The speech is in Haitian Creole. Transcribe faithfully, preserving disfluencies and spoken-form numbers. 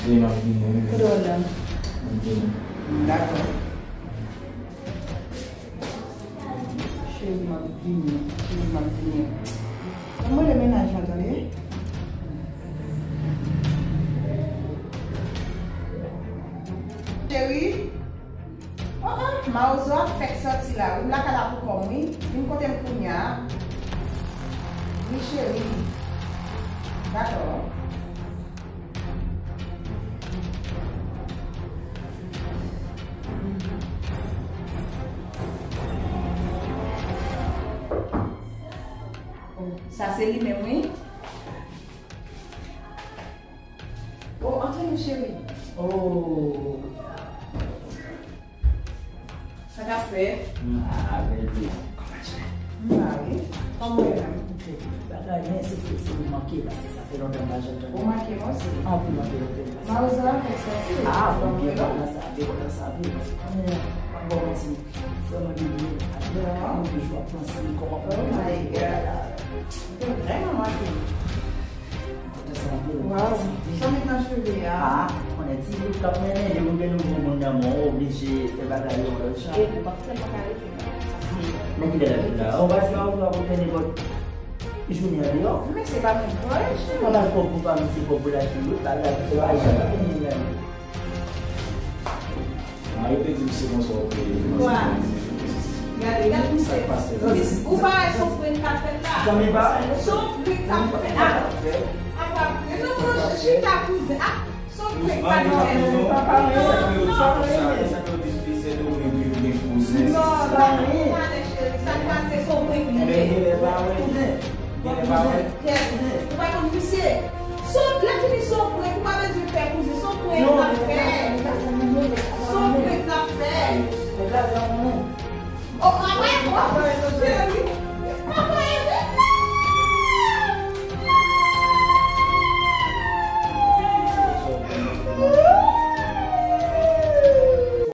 Vini, m ap vini, wi. Kote w nan? M ap vini. Dakò. Cheri, m ap vini. Cheri, m ap vini. Ban m rele mennaj lan, tande. Cheri. Oh, oh, Mawozo ap fèk sòti la, wi. M lakay la pou kò m, wi. Vin kote m kounye a. Wi, cheri. Dakò. Oh, sa se li menm, wi. Oh, antre non, cheri. Oh. Sa k ap fèt? Ah, bèl vi. Kòman w ye? M la, wi. Kòman w ye menm? Bagay, men se pou, se pou manke, paske sa fè lontan m pa janm tande. Ou manke m osi. Anpil, anpil, anpil. Mawozo ap fèk sòti. Ah, bon, byen kontan sa, byen kontan sa, wi. Paske kounye a, m ap ba w manti, frè mwen depi yè, nou toujou ap panse kòman pou nou. Oh my God. Ou te vrèman manke m. Waw, jan m met nan cheve a. Ah, konnen ti bout k ap mennen, depi w gen nouvo moun nan men w, ou oblije fè bagay yo yon lòt jan. E ou p ap tèlman ka rete nan. Men kilè l ap vin la? Ou pa di Mawozo ap fè nenpòt jounen an deyò? Men se pa mwen k voye, cheri. Ou pa bay kòb pou pa misye kòb pou l achte lòt bagay, se pa jan l ap vin la. Ah, yo te di m se konsa w te ye. Wa. Gade, gade misye. Ou pa wè se yon prank k ap fèt la? Zanmi pa. Se yon prank k ap fèt la. Apa, e non, non, chita kouzen. Ah, se yon prank k ap fèt. Papa, men sa ke yo di, sa ke yo di espesye de ou menm ki gen kouzen. Non, pa, pa, cheri, sa k pase, se yon prank li ye. Kouzen. Kouzen. Kouzen. Ou pa konn misye. Son, lè fini se yon prank, ou pa bezwen pè kouzen, se yon prank n ap fè. Se yon prank n ap fè. Oh, ah ouais, oh, cheri.